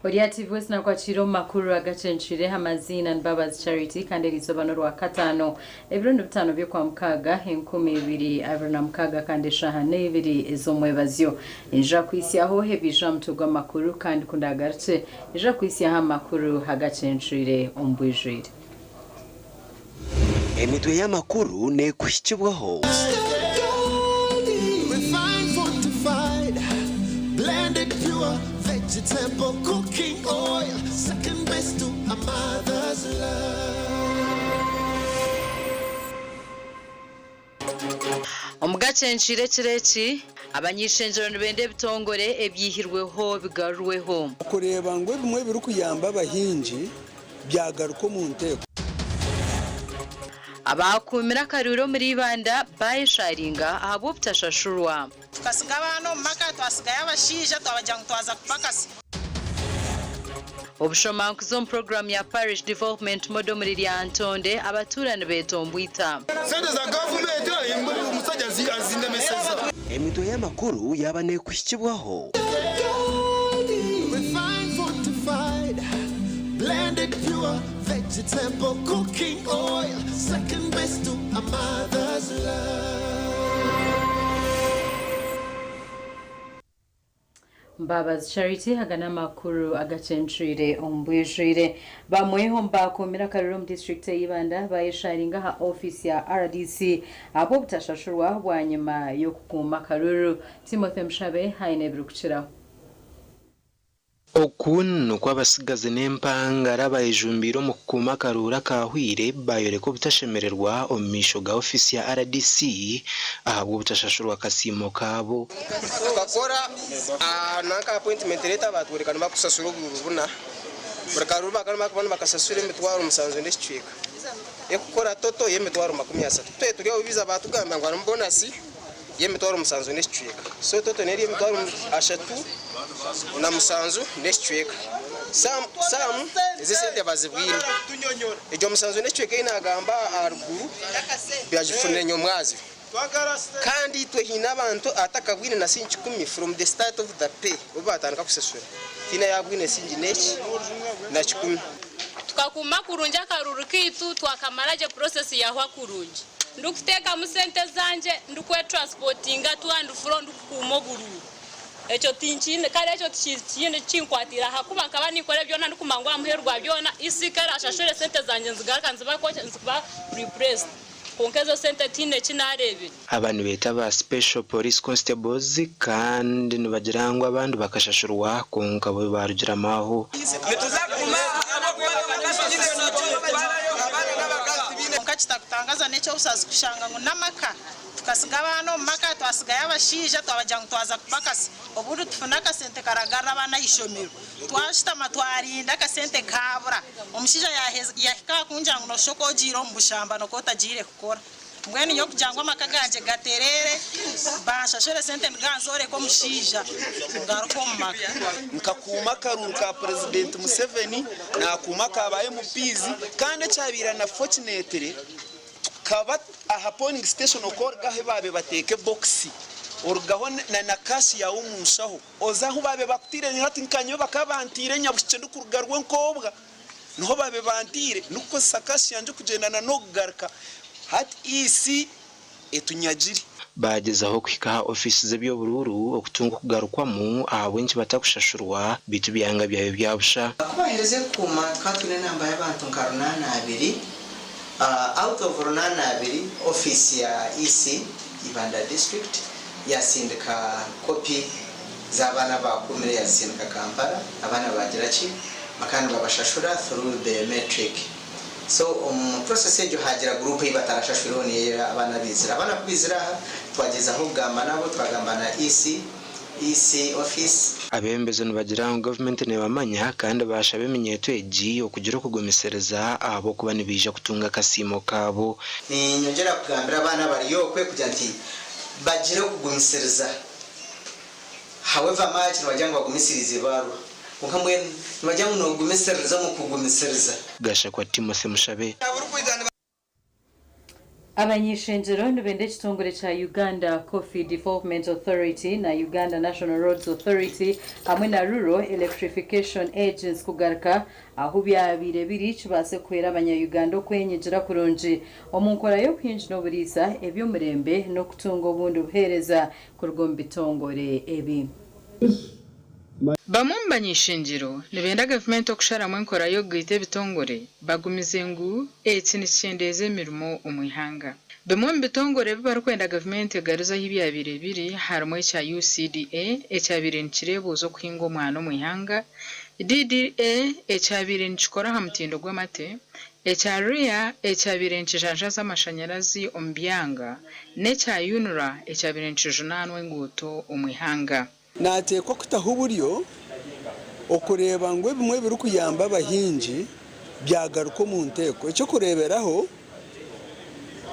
Ori TV West nakwakira omu makuru agacencwire amaziina ni Mbabazi Charity kandi eriizooba n'orwakataano ebiro ni bitaano by'okwamukaaga 2026 kandi eshaaha n'eibiri ez'omwebazyo. Niija kuhitsyaho ebiija aha mutwe gw'amakuru kandi ku ndaagarukye niija kuhitsyaho amakuru agacencwire omu bwijwire. Emitwe y'amakuru neekuhikibwaho. Omu gacencwire ekiro eki, abany'eishengyero nibenda ebitongore ebyihirweho bigarurweho. Okureeba ngu ebimwe ebirikuyamba abahingi byagaruka omu nteeko. Abaakuumire akaruru omuri Ibanda baayesharinga ahabw'obutashashurwa. Tukasiga abaana omu maka, twasigayo abashaija twabagira ngu twaza kupakasa. Obushomankuzi omu puroguraamu ya Parish Development Model omuri Lyantonde, abatuura nibeetombwita. Sente za gavumenti omusajja azindemeseza. Emitwe y'amakuru yaaba neekuhikibwaho. Mbabazi Charity aga n'amakuru agacencwire omu bwijwire. Bamwe omu baakuumire akaruru omu disiturikiti ya Ibanda baayesharinga aha ofiisi ya rdc ahabw'obutashashurwa bwanyima y'okukuuma akaruru. Timothy Mushabe aine ebirikukiraho. Oku nikwo abatsigazi n'empangare abayejumbiire omu kukuuma akaruuru akaahweire baayoreka obutashemererwa omu maisho ga ofiisi ya rdc ahabw'obutashashurwa kasiimo kaabo. Tukakora nanka appointment letter batworeka nibakusasura obururu buna buri karuru bakaba nibakuba nibakasasura emitwaro musanju n'ekicweka ekukora total y'emitwaro 30 kutwaba turi aho biza batugamba ngu harimu bonus y'emitwaro musanju n'ekicweka. So total n'eri emitwaro 37 n'ekicweka. Some some ezi esente bazibwine. Egyo musanju n'ekicweka ei naagamba aharuguru bagifunire nyomwazyo. Kandi itwe haine abantu atakabwine na siringi kikumi from the start of the pay obu baatandika kushashura tihaine ayaabwine siringi n'eki na kikumi. Tukakuuma kurungi akaruru kaitu twakamara gye process yahwa kurungi. Ndikuteekamu sente zangye, ndikwetransportinga to and fro ndikukuuma oburuuru. Ekyo tinkiine, kare ekyo tikiine kinkwatiire ahakuba nkaba ninkora byona ndikumanya ngu aha muheru gwa byona EC ku eraashashure sente zangye nizigaruka niziba replaced. Kwonka ezo sente tihaine eki naareebire. Aba nibeeta ba Special Police Constables kandi nibagira ngu abandi bakashashurwa kwonka bo baarugiramu aho. Kwonka kitakutangaza n'eky'obusaasi kushanga ngu n'amaka tukasiga abaana omu maka twasigayo abashaija twabagira ngu twaza kupakasa obundi tufune akasente karagarura abaana aha ishomero twashutama twarinda akasente kaabura omushaija yahika aha kungira ngu noshusha oku ogiire omu bushamba n'oku otagiire kukora. Mbwenu nyowe kugira ngu amaka gangye gatereere, banshashure esente niganzooreka omushaija ngaruke omu maka. Nkakuuma akaruuru ka Purezidenti Museveni, nakuuma aka ba MPs kandi ekyabaire unfortunately tukaba aha polling station oku oruga ahu baabaire bateeka ebokisi orugaho na cash yaawe omu nshaho oza ahu baabaire bakutaire hati nka nyowe bakaba bantaire Nyabushikye ndikuruga Rwenkobwa. Niho baabe bantaire ndikukozesa kashi yangye kugyenda na n'okugaruka. Hati EC etunyagire. Baagyezaho kuhika aha ofiisi z'eby'oburuuru okutunga okugarukwamu ahabw'enki batakushashurwa beitu byanga byaba ebya busha. Ku baaherize kukuuma tukaba twine enamba y'abantu nka runaana abiri, out of runaana abiri ofiisi ya EC Ibanda district yaasindika kopi z'abaana abaakuumire yaazisindika Kampala, abaana baagira ki? Bakaba nibabashashura through the metric. So omu process egyo haagira group ei batarashashwireho niyo ei abaana baizire. Abaana ku baizire aha twagyezaho kugamba nabo, twagamba na EC, EC office. Abeebembezi nibagira ngu gavumenti nebamanya kandi baashaba eminyeeto egi okugira okugumisiriza ahabw'okuba nibaija kutunga akasiimo kaabo. Niinyongyera kugambira abaana abari okwe kugira nti bagire okugumisiriza. However much nibagira ngu bagumisiriize baaruha kwonka mbwenu nibagira ngu noogumisiririza omu kugumisiriza. Gashakwa Timothy Mushabe. Abany'ishengyero nibenda ekitongore kya Uganda Coffee Development Authority na Uganda National Roads Authority hamwe na Rural Electrification Agency kugaruka ahu byabaire biri kibaase kuhwera abanya-Uganda okwenyigira kurungi omu nkora y'obuhingi n'oburiisa eby'omurembe n'okutunga obundi buheereza kuruga omu bitongore ebi. Bamwe omu bany'ishengyero nibenda gavumenti okusharamu enkora y'okugaita ebitongore bagumize ngu eki nikikyendeeza emirimo omu ihanga. Bimwe omu bitongore ebi barikwenda gavumenti egaruze ahi byabaire biri harimu ekya UCDA ekyabaire nikireebuuza okuhinga omwana omu ihanga, DDA ekyabaire nikikora aha mutindo gw'amate, ekya RIA ekyabaire nikijanjaaza amashanyarazi omu byanga n'ekya UNRA ekyabaire nikijunaanwa enguuto omu ihanga. Naateekwa kutaho oburyo okureeba ngu ebimwe ebirikuyamba abahingi byagaruka omu nteeko. Eky'okureeberaho,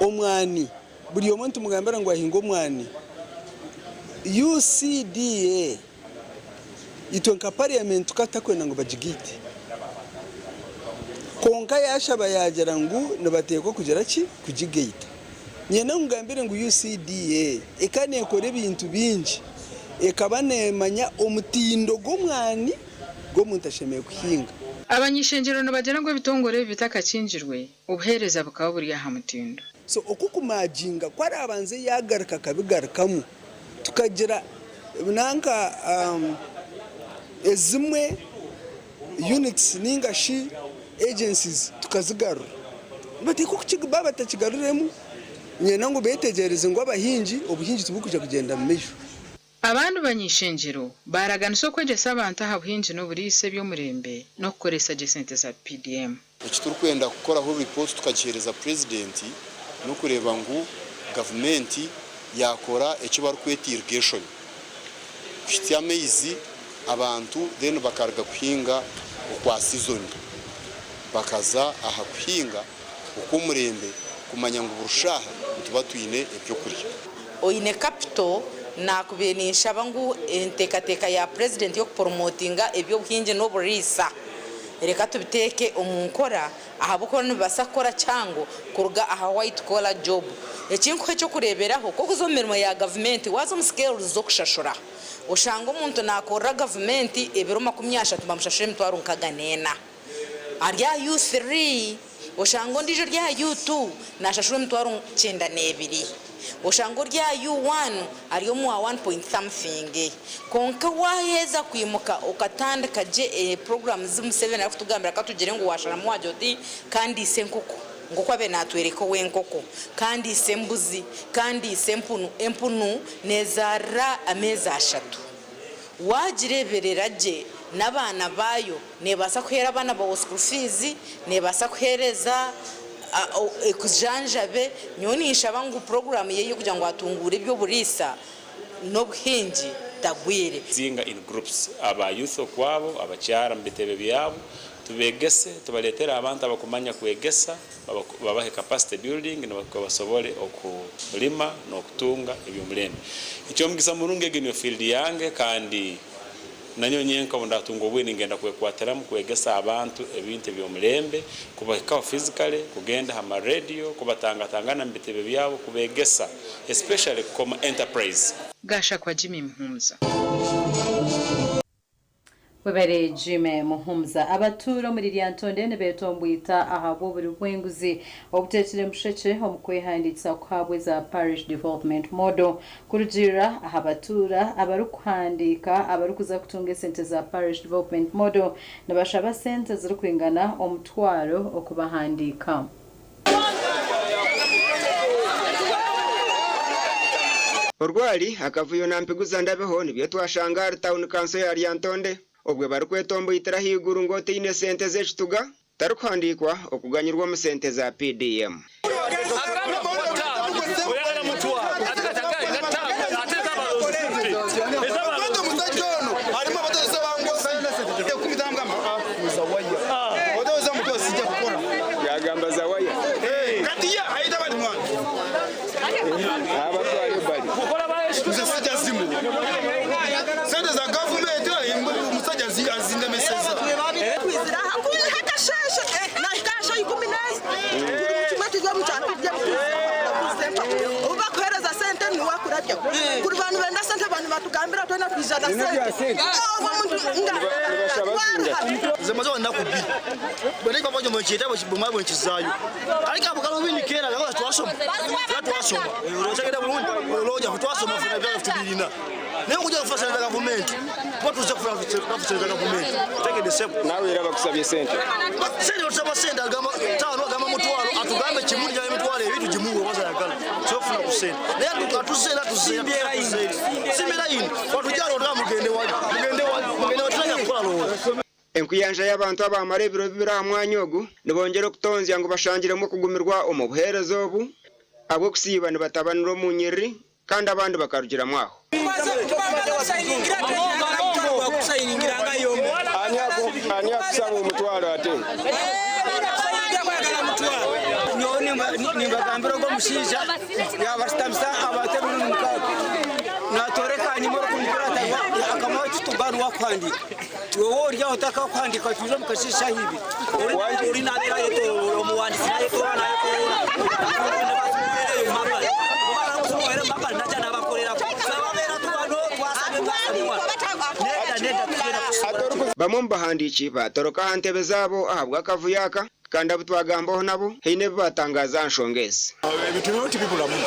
omwani, buri omwe nitumugambira ngu ahinge omwani. UCDA itwe nka parliament tukaba tutakwenda ngu bagigaite. Kwonka yaashaba yaagira ngu nibateekwa kugira ki? Kugigaita. Niinyenda nkugambire ngu UCDA ekaba neekora ebintu bingi. Ekaba neemanya omutindo gw'omwani gw'omuntu ashemereire kuhinga. Abany'ishengyero nibagira ngu ebitongore ebi bitakakingirwe, obuheereza bukaba buri aha mutindo. So oku kumaaginga ku araabanze yaagaruka akabigarukamu, tukagira nanka ezimwe units ninga shi agencies tukazigarura. Nibateekwa baaba batakigaruremu niinyenda ngu beetegyereze ngu abahingi obuhingi tiburikwija kugyenda mu maisho. Abandi bany'ishengyero baaraganisa okwegyesa abantu aha buhingi n'oburiisa eby'omurembe n'okukoresa gye sente za PDM. Eki turikwenda kukoraho ripooti tukagiheereza Purezidenti n'okureeba ngu gavumenti yaakora eki barikweta irrigation, kuhitsya amaizi abantu then bakaruga kuhinga okwa sizoni bakaza aha kuhinga okw'omurembe kumanya ngu buri shaaha nituba twine ebyokurya. Oine capital nakubaire ninshaba ngu enteekateeka ya Purezidenti y'okuporomotinga eby'obuhingi n'oburiisa reka tubiteeke omu nkora ahabw'okuba nibibaasa kukora kihango kuruga aha white collar job. Ekinkuha eky'okureeberaho, ku orikuza omu mirimo ya gavumenti waaza omu scales z'okushashura oshanga omuntu naakorera gavumenti ebiro 30 bamushashura emitwaro nkaga n'ena. Ari aha U3 oshanga ondiijo ori aha U2 naashashurwa emitwaro 92. Oshanga ori aha U1 ari omu wa one point something. Kwonka waaheza kwimuka okatandika gye puroguraamu zi Museveni arikutugambira ka tugire ngu waasharamu waagira oti ka ndiise enkoko nk'oku abaire naatworeka ow'enkoko, ka ndiise embuzi, ka ndiise empunu. Empunu neezaarira ameezi ashatu. Waagireeberera gye n'abaana baayo Neebaasa kuheera abaana baawe school fees, neebaasa kuheereza ekujanjabe. Nyowe ninshaba ngu puroguraamu ye ey'okugira ngu atunguure eby'oburiisa n'obuhingi tagwire. Zinga in groups, aba youth okwabo, abakyara mu bitebe byabo, tubegese, tubaletere abantu abakumanya kwegesa, babahe capacity building nukwo basobole okulima n'okutunga eby'omulembe. Eky'omugisa murungi egi niyo field yange kandi Nanyowe nyenka obu ndatunga obwire ningenda kwekwatiramu kwegesa abantu ebintu eby'omulembe, kubahikaho physically, kugenda ha ma radio, kubatangatangana mu bitebe byabo kubegesa especially kukoma enterprise. Gashakwa Jimmy Muhumuza. Webare Jimmy Muhumuza. Abatuura omuri Lyantonde nibetomboita ahabw'oburi bw'enguzi obuteekire mushekye omu kwehandiikisa kuhaabwa eza Parish Development Model. Kurugiirira aha batuura, abarikuhandiika abarikuza kutunga esente za Parish Development Model nibashaba sente zirikwingana omutwaro okubahandiika. Orwari, akavuyo na mpiguza ndabeho nibyo twashanga ahari tauni kanso ya Lyantonde obwe barikwetomboitira ahaiguru ngu otaine sente z'ekituga Tarikuhandiikwa okuganyirwa omu sente za PDM. Twizire aha kwiha akasheeshe nahika aha shaaha 11 turi mu kimwe turi omu kyaro turi Kuri bantu benda sente bantu batugambira twena twija na sente. Ogwo muntu Nze maze wanaku bbi bwe neipa pajo mwekyeta bwe bwe nkizaayo ariko abo kalo bini kera nga twasoma twasoma okyagenda bulungi olowooza ffe twasoma ffe ebyaga tubirina naye okujja kufa sente za gavumenti kuba tuzze kufa sente za gavumenti tegedde sebo naawe era bakusabye sente. Sente batusaba sente agamba taano agamba mutwalo atugambe kimu njala emitwalo ebiri tugimuwe oba zayagala sokufuna ku sente naye atuzze era tuzze simba layini watujjala otugamba mugende wali mugende wali mugende wali tulanya kukola lowooza. Enkuyanja y'abantu abamara ebiro bibiri aha mwanya ogu nibongyera okutonzya ngu bashangiremu okugumirwa omu buheereza obu ahabw'okusiiba nibatabanira omu nyiriri kandi abandi bakarugiramu aho. Ani akusaba omutwalo ate? Nyowe nimbagambira ogwo omushaija yabashutamisa abantu emirundi 6 natoreka hanyuma orikumukura akamuha ekituba niwe akuhandiika wowe ori aho otakakuhandiika twija omu kasheeshe aha ibiri ori nabeera ayetoorora omuwandiisi nayetoorora nayetoorora Bamwe omu bahandiiki baatoroka aha ntebe zaabo ahabw'akavuyo aka kandi abu twagambaho nabo haine ebi baatangaaza aha nshonga ezi. Ebintu ebimwe tibiburamu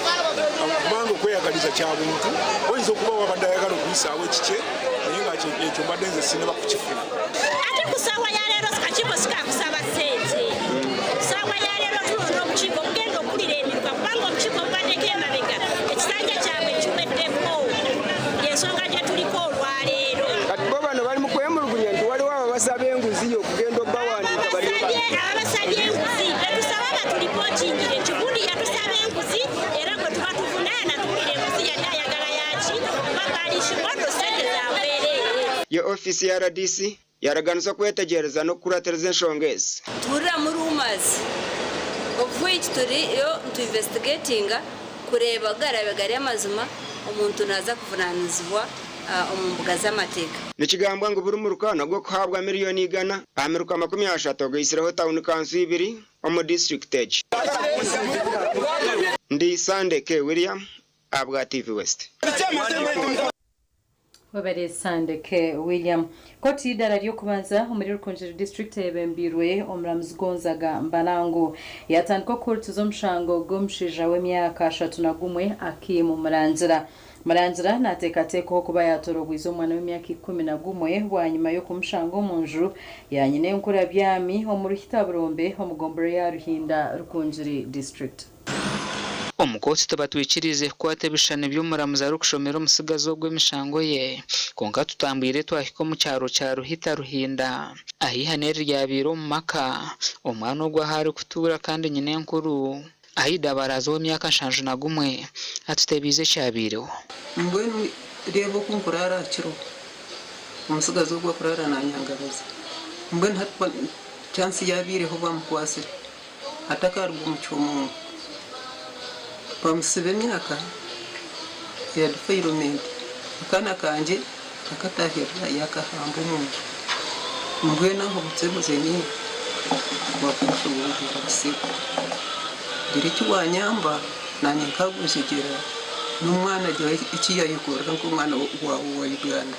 kubanga okweyagaliza kya buntu. Oyinza okuba wabadde ayagala okuyisaawo ekikye naye nga ekyo mbadde nze sinnaba kukifuna. Ate ku ssaawa ya leero akakiiko si kakusaba ssente. Ssaawa ya leero tulonda obukiiko obugenda okukulira emiruka kubanga obukiiko obubaddeko emabega ekisanja kyabwe kiweddeko. Y'ensonga gye tuliko olwaleero. Kati bo bano bali mu kwemulugunya nti waliwo ababasaba enguzi okugenda obbawandiika bali Ababasabye enguzi betusaba batulipootingire nti gundi yatusaba enguzi era gwe tuba tuvunaana tuwulira enguzi yali ayagala yaki kuba parish model ssente za bwereere. Yo ofiisi ya rdc yaraganisa okwetegyereza n'okukuratiriza enshonga ezi. Tuhuriramu rumours of which turiyo nitu investigatinga kureeba ku garaabe gari amazima omuntu naaza kuvunaanizibwa omu mbuga z'amateeka. Nikigambwa ngu buri muruka nogw'okuhaabwa miriyoni igana aha miruka 30 ogaitsireho tauni kanso ibiri omu disiturikiti egi. Ndi Sunday K. William ahabwa TV West. Webare Sunday K. William. Kooti y'eidaara ry'okubanza omuri Rukungiri district eyebembeirwe omuramuzi Gonzaga Mbalangu yatandika okuhurikiza omushango gw'omushaija w'emyaka 31 Akim Murangira. Murangira nateekateekwaho kuba yatorogwize omwana w'emyaka 11 bwanyima y'okumushanga omu nju ya nyina enkura byami omu Ruhita Burombe omu gombolola ya Ruhinda Rukungiri district. Omu kooti tibatwikiriize kukwata ebishushani by'omuramuzi arikushomera omutsigazi ogwo emishango ye. Kwonka tutambwire twahika omu kyaro kya Ruhita Ruhinda ahu eihano eri ryabaire omu maka omwana ogwo ahu arikutuura kandi nyinenkuru Aida Baraza ow'emyaka 71 atutebiize ekyabaireho. Mbwenu reeba oku nkuraara aha kiro, omutsigazi ogwo akuraara naanyangabaza. Mbwenu hati chance yaabaireho bamukwatsire atakaruga omu kihumuuro. Bamusiba emyaka ya defilement. Akaana kangye akatahirira yakahamba omuntu. Mbwenu aho mutse muzenyi wakunshoboororera busibu. Gira eki wanyamba naanye nkagwejegyera n'omwana agira eki yayekorera nk'omwana waawe wa Uganda.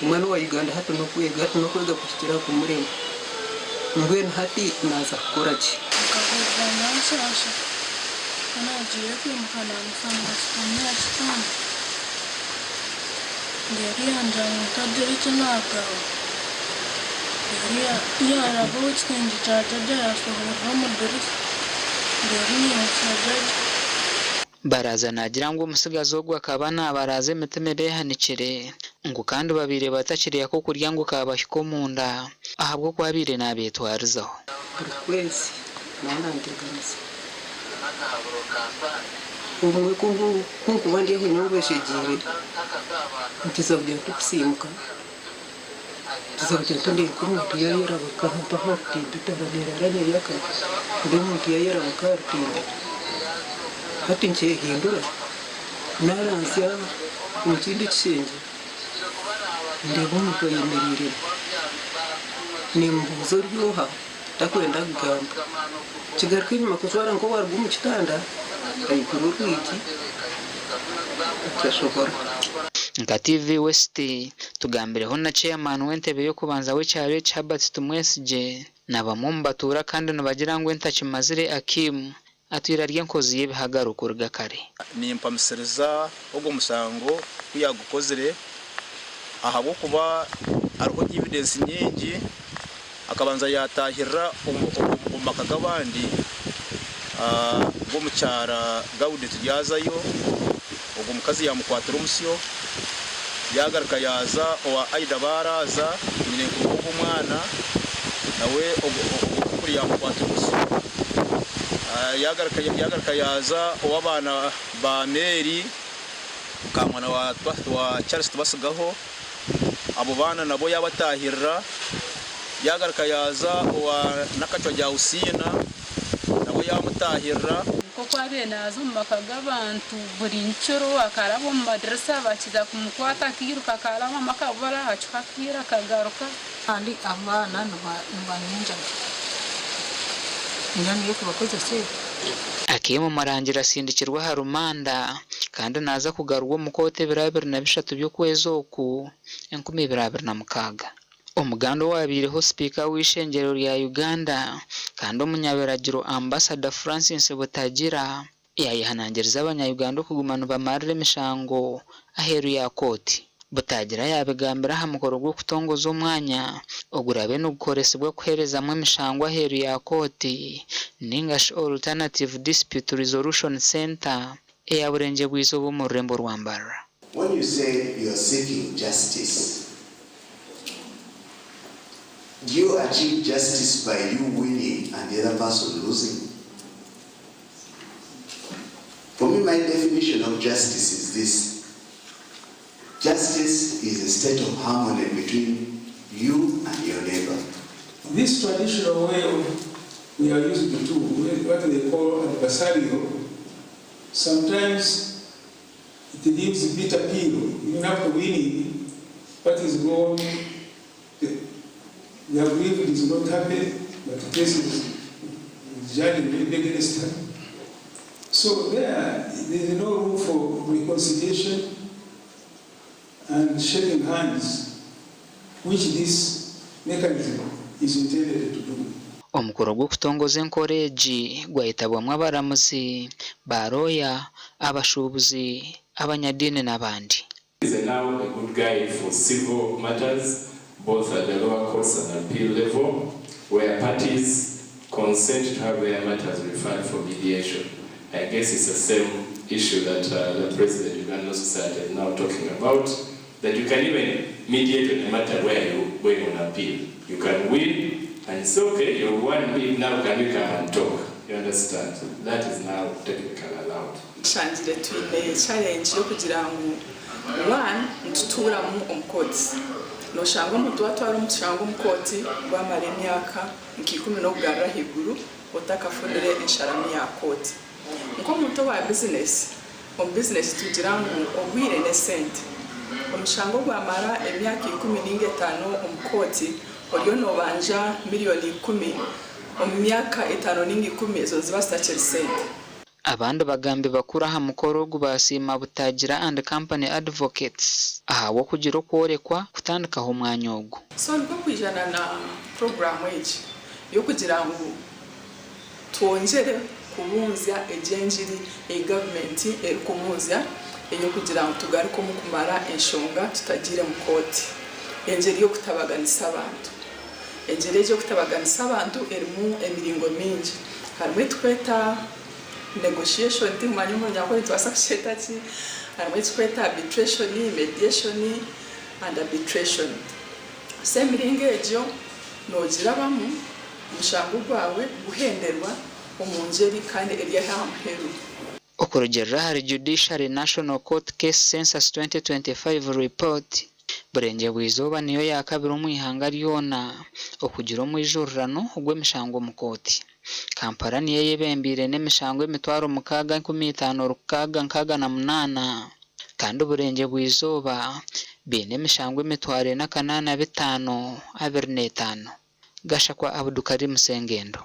Omwana wa Uganda hati n'okwega hati n'okwega kuhikira aha kumurema. Mbwenu hati naaza kukora ki? Akahurira nanshaasha ku naagiire kwimuka naamushanga ashutami aha kitanda. Reero yangira ngu ntagira eki naagamba. Reero yaaraba omu kitengye kya jaja yaashohorera omu dirisa. Reero naimutsya jaja. Baraza naagira ngu omutsigazi ogwo akaba naabaraaza emitima ebeehanikire ngu kandi babaire batakiriya k'okurya ngu kaabahika omunda ahabw'oku abaire naabeetwarizaho. Buri kwezi naaba nanteganisa. Obumwe ku nkuba ndi aho nyowe ngwejegyeire, nkiza kugira nk'okusiimuka, nkiza kugira nti ndeebe nk'omuntu yaayerabuka mpaho aha rutindo etara neeraara neeyaka, ndeebe omuntu yaayerabuka aha rutindo. Hati nkyehindura naaranzya omu kindi kishengye, ndeeba omuntu ayemereiremu. Nimubuuza ori oha? Takwenda kugamba. Kigaruka enyima kujwara nk'owaaruga omu kitanda, aigura orwigi, Ntasobora. Nka TV West, tugambireho na Chairman w'entebe y'okubanza w'ekyaro eki Herbert Tumwesigye na bamwe omu batuura kandi nibagira ngu entakimazire Akim atwire ari enkozi y'ebihagaro kuruga kare. Nimpamisiriza ogwo mushango ku yaagukozire ahabw'okuba hariho evidence nyingi. Akabanza yaataahirira omu maka g'abandi g'omukyara Gaudi Turyazayo, ogwo mukazi yaamukwatira omusyo, yaagaruka yaaza owa Aida Baaraaza, nyinenkuru w'ogwo mwana, nawe ogwo mukuru yaamukwatira omusyo, yaagaruka yaaza ow'abaana ba Mary, mukaamwana wa Charles Tibasigaho. Abo baana nabo yaabataahirira, yaagaruka yaaza owa Nakacwa Jausiina nawe yaamutaahirira. Nk'oku abaire naaza omu maka g'abantu buri nkiro akaraba omu madirisa bakiza kumukwata akairuka akarabamu akabura hacuha akaire akagaruka. Kandi abaana nibanyinjaga ningira niyo kubakozesa ebyo. Akeema Murangira asindikirwe aha rumanda kandi naaza kugarurwa omu kooti ebiro 23 by'okwezi oku, 2026. Omuganda owabaireho Sipiika w'eishengyero rya Uganda kandi omunyabiragiro Ambasada Francis Butagira yaayehanangiriza abanya-Uganda okuguma nibamarira emishango aheeru ya kooti. Butagira yaabigambira aha mukoro gw'okutongoza omwanya oguraabe nigukoresibwa kuheerezamu emishango aheeru ya kooti ninga shi Alternative Dispute Resolution Centre eya Burengyerwa-izooba omu rurembo rwa Mbarara. When you say you are seeking justice, do you achieve justice by you winning and the other person losing? For me, my definition of justice is this. Justice is a state of harmony between you and your neighbor. This traditional way of we are used to, what they call adversarial, sometimes it leaves bitter pill. Even after winning, what is wrong, the aggrieved is not happy, but the case is judged against her. So there is no room for reconciliation and shaking hands, which this mechanism is intended to do. Omukoro gw'okutongoza enkora egi gwayetabwamu abaramuzi, baarooya, abashuubuzi, abanyadiini n'abandi. Is now a good guide for civil matters, both at the lower courts and appeal level, where parties consent to have their matters referred for mediation. I guess it's the same issue that the President of Uganda Law Society is now talking about, that you can even mediate on a matter where you're going on appeal. You can win, and it's okay, you won, now can we come and talk? You understand? That is now technically allowed. Shangire twine challenge yokugira ngu one nitutuuramu omu kooti, noshanga omuntu watwara omushango omu kooti gwamara emyaka nka 10 n'okugarura ahaiguru otakafunire ensharamu ya kooti. Nk'omuntu owa bizinesi, omu bizinesi tugira ngu obwire n'esente. Omushango gwamara emyaka 15 omu kooti, oriyo nobanja miliyoni 10 omu myaka 5 ninga 10, ezo niziba zitakiri sente. Abandi bagambi bakuru aha mukoro ogu basiima Butagira and Company Advocates ahabw'okugira okworekwa kutandikaho omwanya ogu. So nikwo kwijana na puroguramu egi y'okugira ngu twongyere kubunzya egi engiri ei gavumenti erikubunzya ey'okugira ngu tugaruke omu kumara enshonga tutagiire mu kooti. Engyeri y'okutabaganisa abantu. Engyeri egi y'okutabaganisa abantu erimu emiringo mingi. Harimu eturikweta negotiation, tinkumanya omu Runyankore nitubaasa kukyeta ki, harimu ekirikweta arbitration, mediation and arbitration. So emiringo egyo noogirabamu omushango gwawe guhenderwa omu ngyeri kandi eri aha muheru. Okurugiirira ahari Judiciary National Court Case Census 2025 Report, Burengyerwa-izooba niyo yaakabiri omu ihanga ryona okugira omwijurirano gw'emishango omu kooti. Kampala niyo eyebembeire n'emishango 6,568 kandi Burengyerwa-izooba baine emishango 4,085 25. Gashakwa Abdukarim Sengendo.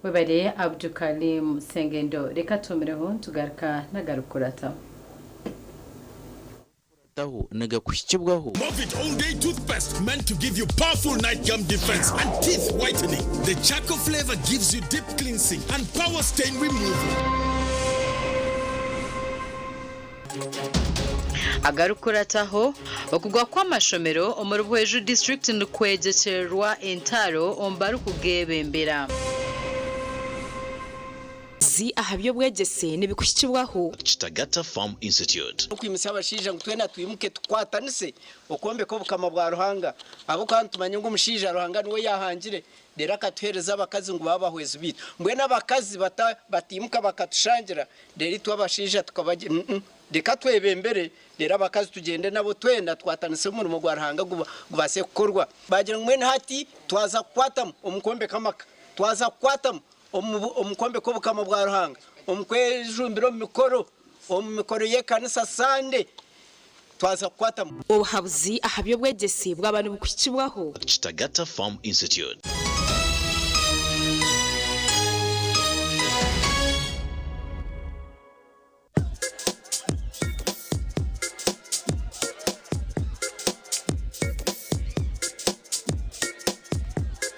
Webare Abdukalim Sengendo. Reka tuhumireho nitugaruka n'agarikukurataho. Taho nigakuhikibwaho. Movit All Day Toothpaste meant to give you powerful night gum defense and teeth whitening. The charcoal flavor gives you deep cleansing and power stain removal. Agarikukurataho, okugwa kw'amashomero omuri Buhweju disiturikiti nikwegyekyererwa entaro omu barikugebembera. Zi aha by'obwegyese nibikuhikibwaho. Kitagata Farm Institute. Okwimutsya abashaija ngu twena twimuke tukwatanise okwombeka obukama bwa Ruhanga ahabw'okuba nitumanya ngu omushaija Ruhanga niwe yaahangire reero akatuheereza abakazi ngu babe abahwezi baitu. Mbwenu abakazi bataimuka bakatushangira reero itwe abashaija tukabagira reka twebembere reero abakazi tugyende nabo twena tukwatanise omurimo gwa Ruhanga gubaase kukorwa. Baagira ngu mbwenu hati twaza kukwatamu omu kwombeka amaka, twaza kukwatamu omu kwombeka obukama bwa Ruhanga, omu kwejumbira omu mikoro, omu mikoro y'ekanisa Sande, twaza kukwatamu. Obuhabuzi aha by'obwegyese bwaba nibukuhikibwaho. Kitagata Farm Institute.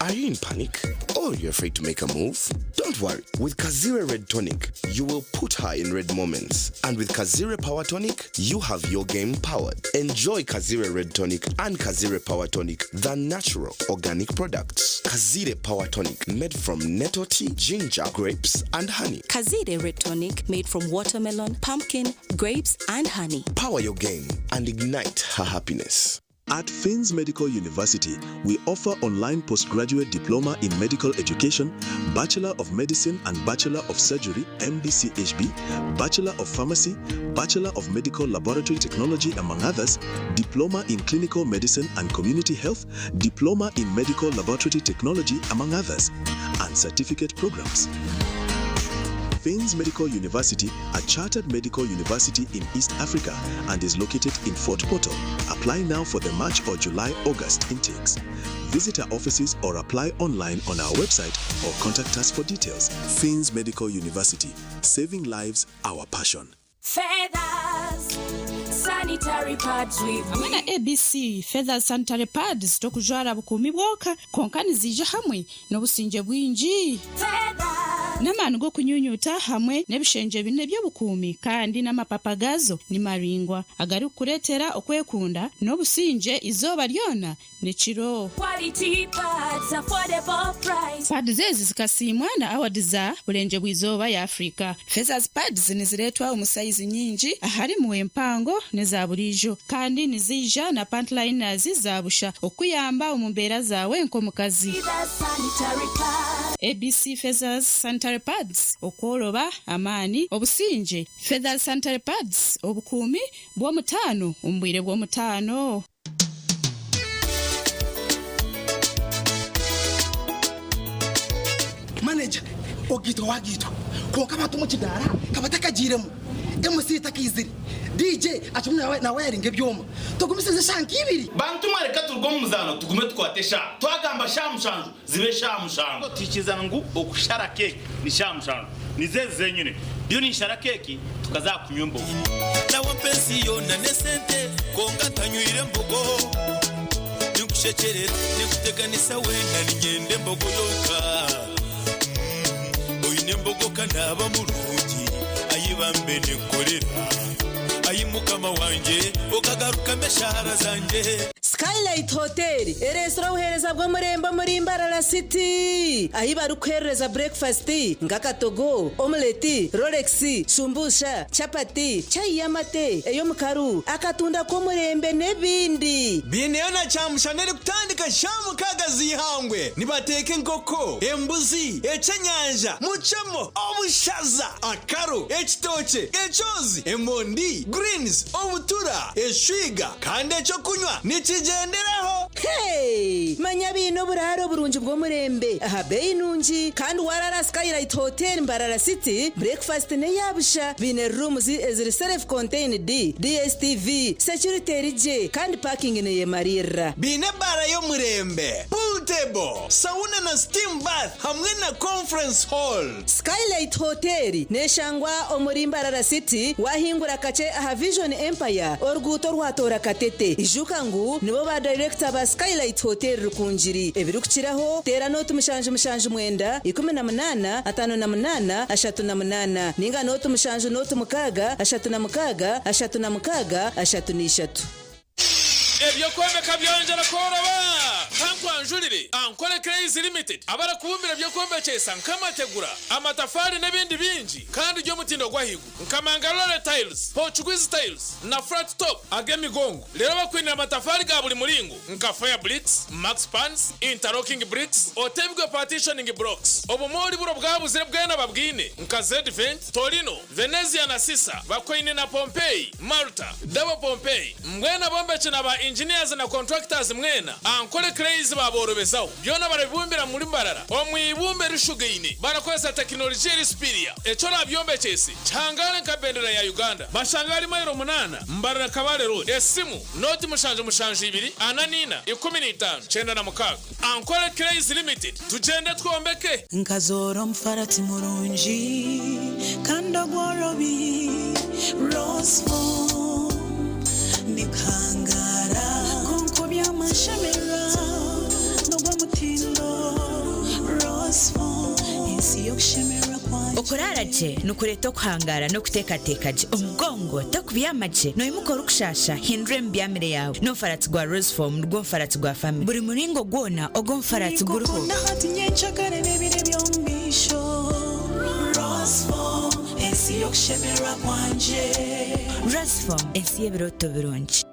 Are you in panic or you're afraid to make a move? Don't worry. With Kazire Red Tonic, you will put her in red moments. And with Kazire Power Tonic, you have your game powered. Enjoy Kazire Red Tonic and Kazire Power Tonic, the natural organic products. Kazire Power Tonic, made from nettle tea, ginger, grapes, and honey. Kazire Red Tonic made from watermelon, pumpkin, grapes, and honey. Power your game and ignite her happiness. At Finns Medical University, we offer online postgraduate diploma in medical education, Bachelor of Medicine and Bachelor of Surgery, MBCHB, Bachelor of Pharmacy, Bachelor of Medical Laboratory Technology, among others, Diploma in Clinical Medicine and Community Health, Diploma in Medical Laboratory Technology, among others, and certificate programs. Finns Medical University, a chartered medical university in East Africa and is located in Fort Portal. Apply now for the March or July August intakes. Visit our offices or apply online on our website or contact us for details. Finns Medical University, saving lives, our passion. Feathers, sanitary pads with Hamwe na ABC Feathers Sanitary Pads tokujwara bukuumi bwonka kwonka niziija hamwe n'obusingye bwingi. N'amaani g'okunyunyuta hamwe n'ebishengye bina eby'obukuumi kandi n'amapapa gaazo ni maraingwa agarikukureetera okwekunda n'obusingye eizooba ryona n'ekiro. Quality pads, affordable price. Pads ezi zikasiimwa na awadi za Burengye bw'eizooba ya Afrika. Feathers Pads nizireetwa omu sayizi nyingi aharimu empango n'eza buriijo kandi niziija na pant liners za busha okukuyamba omu mbeera zaawe nk'omukazi. Feathers sanitary pads. ABC Feathers Sanitary Pads, Okworoba, amaani, obusingye. Feathers Sanitary Pads, Obukuumi bw'omutaano omu bwire bw'omutaano. Manager, ogaitwa wagaitwa kwonka abantu omu kidaara ka batakagiiremu, MC takaizire, DJ akirimu nawayaringa ebyoma. Tugumisirize eshaaha nk'ibiri. Bantu mwe reka turuge omu muzaano tugume tukwate eshaaha. Twagamba shaaha mushanju zibe shaaha mushanju. Twikiriza ngu okushara keeki ni shaaha mushanju. Nizo ezi zenyine. Ndiyo ninshara keeki tukaza aha kunywa embogo. Nawe mpa ensi yoona n'esente kwonka ntanywire mbogo. Ninkushekyerera, ninkuteganisa weena niinyenda embogo yonka. Oine embogo ka naaba murungi, ai bambe ninkukorera. Ai Mukama wangye, okagarukamu eshaara zangye. Skylight Hotel ereetsire obuheereza bw'omurembe omuri Mbarara City ahi barikuheerereza burekifasiti nk'akatogo, omuleti, rolex, shumbusha, chapati, chai y'amate, ey'omukaru, akatunda k'omurembe n'ebindi. Baineyo na kyamushana erikutandika shaaha mukaaga z'eihangwe. Nibateeka enkoko, embuzi, ekyenyanja, mucemo, obushaza, akaro, ekitookye, ekyozi, emondi, greens, obutura, eshwiga kandi ekyokunywa nikiija. Tugyenderaho. Hey! Manya biine oburaaro burungi bw'omurembe aha beeyi nungi kandi warara aha Skylight Hotel Mbarara City, breakfast n'eya busha. Biine rooms eziri self contained, DSTV, security eri gye kandi parking neyemariirira. Biine ebaara y'omurembe, pool table, sauna na steam bath hamwe na conference hall. Skylight Hotel neshangwa omuri Mbarara City wahingura kakye aha Vision Empire oruguuto orwatoora Katete. Ijuka ngu nibo ba dayirekita ba Skylight Hotel Rukungiri. Ebirikukiraho teera nooti 779 18 58 38 ninga nooti 7 nooti 6 36 36 33. Eby'okwombeka byongyera kworoba! Kankwanjurire Ankole Clays Limited abarikubumbira eby'okwombekyesa nk'amategura, amatafaari n'ebindi bingi kandi by'omutindo gw'ahaiguru nka Mangalore Tiles, Portuguese Tiles na Flat Top ag'emigongo. Reero bakwinire amatafaari ga buri muringo nka Fire Bricks, Max Pans, Interlocking Bricks, Otebwe Partitioning Blocks. Obumoori buri obwabuzire bwena babwine nka Z-Vent, Torino, Venezia na Sisa bakwaine na Pompeii, Malta, Double Pompeii. Mbwenu abombeki na ba engineers na contractors mwena, Ankole Clays baaborobezaho. Byona barabibumbira muri Mbarara omu ibumba erishugaine barakozesa tekinolijiya eri superior. Eki orabyombekyese kihangare nka bendera ya Uganda. Bashanga ahari mailo munaana, Mbarara Kabale Road. Esimu, nooti 772 44 15 96. Ankole Clays Limited, tugyende twombeke! Nkazoora omufarati murungi kandi ogworobi, Rose Foam, ndikuhangaara. Kwonka oby'amashemererwa n'ogw'omutindo, Rose Foam, ensi y'okushemererwa kwangye. Okuraara gye nikureeta okuhangaara n'okuteekateeka gye. Omugongo tokubyama gye, noimuka orikushaasha, hindura emibyamire yaawe. N'omufaratsi gwa Rose Foam nigwo mufaratsi gwa famire. Buri muringo gwona ogw'omufaratsi guriho. Ninkukunda hati, nyencakare n'ebiro eby'omu maisho, Rose Foam, ensi y'okushemererwa kwangye. Rose Foam, ensi y'ebirooto birungi.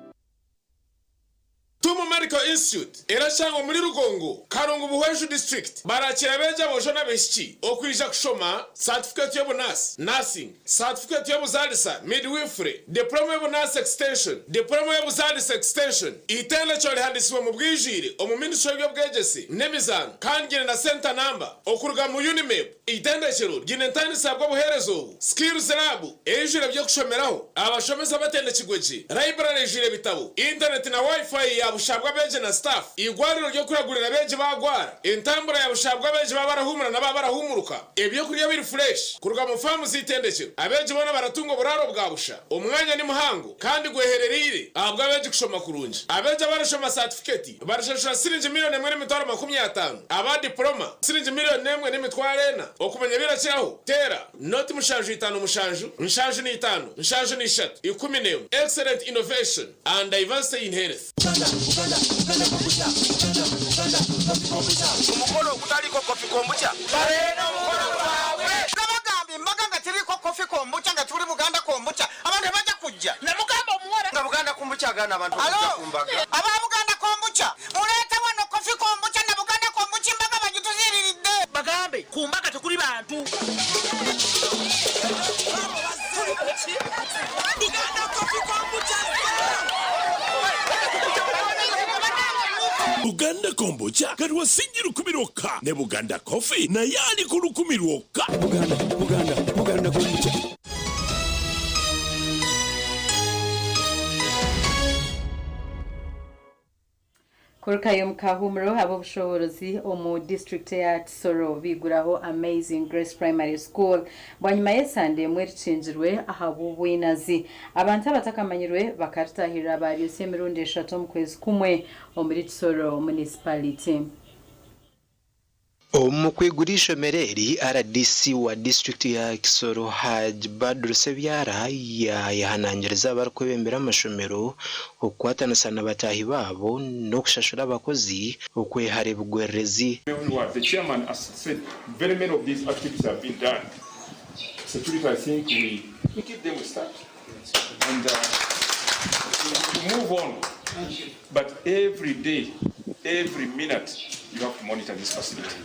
Tumu Medical Institute erashangwa omuri Rugongo, Karungu Buhweju District. Barakira abeegi aboojo n'abaishiki okwija kushoma satifikeeti y'obunaasi, Nursing, satifikeeti y'obuzaalisa, Midwifery, Diploma y'obunaasi Extension, Diploma y'obuzaalisa Extension. Eitendekero rihandisibwe omu bwijwire omu Ministry y'eby'obwegyese n'emizaano kandi ryine na centre number okuruga mu UNIMEB. Eitendekero ryine entandisa bw'obuheereza obu, Skills Lab eijwire eby'okushomeraho, abashomesa batendekirwe gye, library eijwire ebitabo, intaneti na Wi-Fi ya busha bw'abeegi na staff, eigwariro ry'okuragurira abeegi baagwara, entambura ya busha bw'abeegi baaba barahuumura na baaba barahuumuruka, ebyokurya biri fureshi kuruga mu faamu z'eitendekero. Abeegi boona baratunga oburaaro bwa busha. Omwanya ni muhango kandi gweherereire ahabw'abeegi kushoma kurungi. Abeegi abarashoma saatifiketi Barishashura siringi milioni 1,050,000, aba dipuloma siringi milioni 1,400. Okumanya ebirakiraho, teera noti 757 75 73 11. Excellent innovation and diversity in health. Omukolo ogutaliiko Coffee Kombucha. Bareeta omukolo gwabwe. Nabagamba embaga nga teriiko Coffee Kombucha nga tuli Buganda Kombucha abantu tebajja kujja. Namugamba omuwala nga Buganda Kombucha agaana abantu okujja ku mbaga. Aba Buganda Kombucha muleete wano Coffee Kombucha na Buganda Kombucha embaga bagituziiriridde. Bagambe ku mbaga tekuli bantu. Buganda Coffee Kombucha. Buganda Kombucha kati wa siringi 1000 lwokka ne Buganda Coffee naye ali ku 1000 lwokka. Buganda, Buganda, Buganda Kombucha. Kurukayo omu kahuumuro, ab'obushoboorozi omu disiturikiti eya Kisoro baiguraho Amazing Grace Primary School bwanyima y'esande emwe erikingirwe ahabw'obwinazi. Abantu abatakamanyirwe bakaritahirira baaryosya emirundi eshatu omu kwezi kumwe omuri Kisoro Municipality. Omu kwigura eishomero eri, rdc wa disiturikiti ya Kisoro Hajj Badru Ssebyala yayehanangiriza abarikwebembera amashomero okukwatanisa na bataahi baabo n'okushashura abakozi okwehara ebigwererezi. The chairman has said very many of these activities have been done. Security, I think we give them a start and we move on. But every day, every minute, you have to monitor this facility.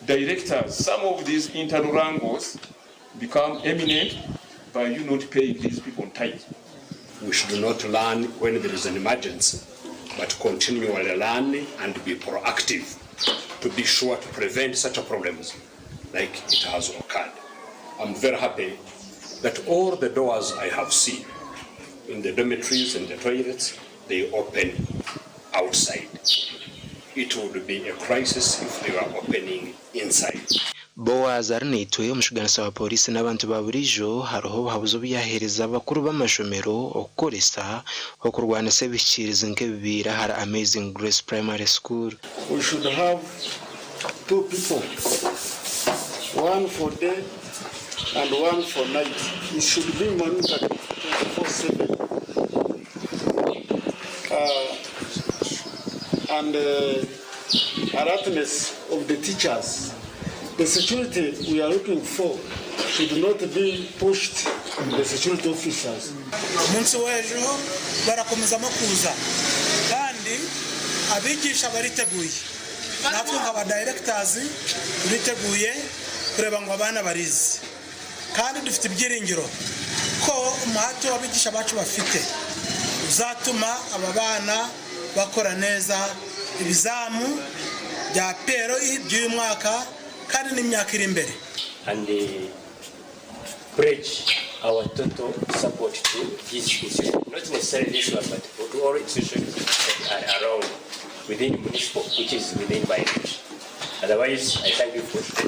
Directors, some of these internal wrangles become eminent by you not paying these people on time. We should not learn when there is an emergency. But continually learn and be proactive to be sure to prevent such problems like it has occurred. I'm very happy that all the doors I have seen in the dormitories and the toilets, they open outside. It would be a crisis if they were opening inside. Boaz Arinaitwe, omushuganisa wa Pooriisi n'abantu ba buriijo hariho obuhabuzi obu yaaheereza abakuru b'amashomero okukoresa okurwanisa ebihikiirizi nk'ebibaire ahari Amazing Grace Primary School. We should have two people, one for day and one for night. It should be monitored 24/7. And alertness of the teachers. The security we are looking for should not be pushed on the security officers. Omunsi w'ejo barakomezamo kuza kandi abigisha bariteguye natwe nka ba directors turiteguye kureba ngu abaana barize kandi dufite ibyiringiro ko umuhate w'abigisha bacu bafite uzatuma aba bana bakora neza ibizamu bya PLE by'uyu mwaka kandi n'imyaka iri imbere. And pledge our total support to this institution, not necessarily this one, but to all institutions that are around within municipal, which is within my reach. Otherwise, I thank you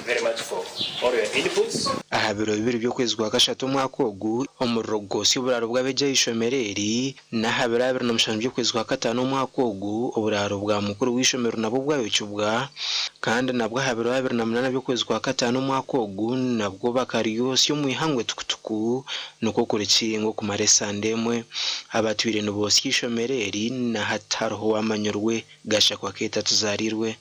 very much for all your inputs. Aha biro bibiri by'okwezi kwa kashatu omwaka ogu, omuriro gukootsya oburaaro bw'abeegi aha ishomero eri, n'aha biro 27 by'okwezi kwa kataano omwaka ogu, oburaaro bwa mukuru w'eishomero nabwo bwayokibwa kandi nabwo aha biro 28 by'okwezi kwa kataano omwaka ogu nabwo bakaryotsya omu ihangwe tukutuku nikwo kurikinga okumara esande emwe. Abatwire nibotsya eishomero eri na hati hariho owamanyirwe Gashakwa Keita Tuzarirwe.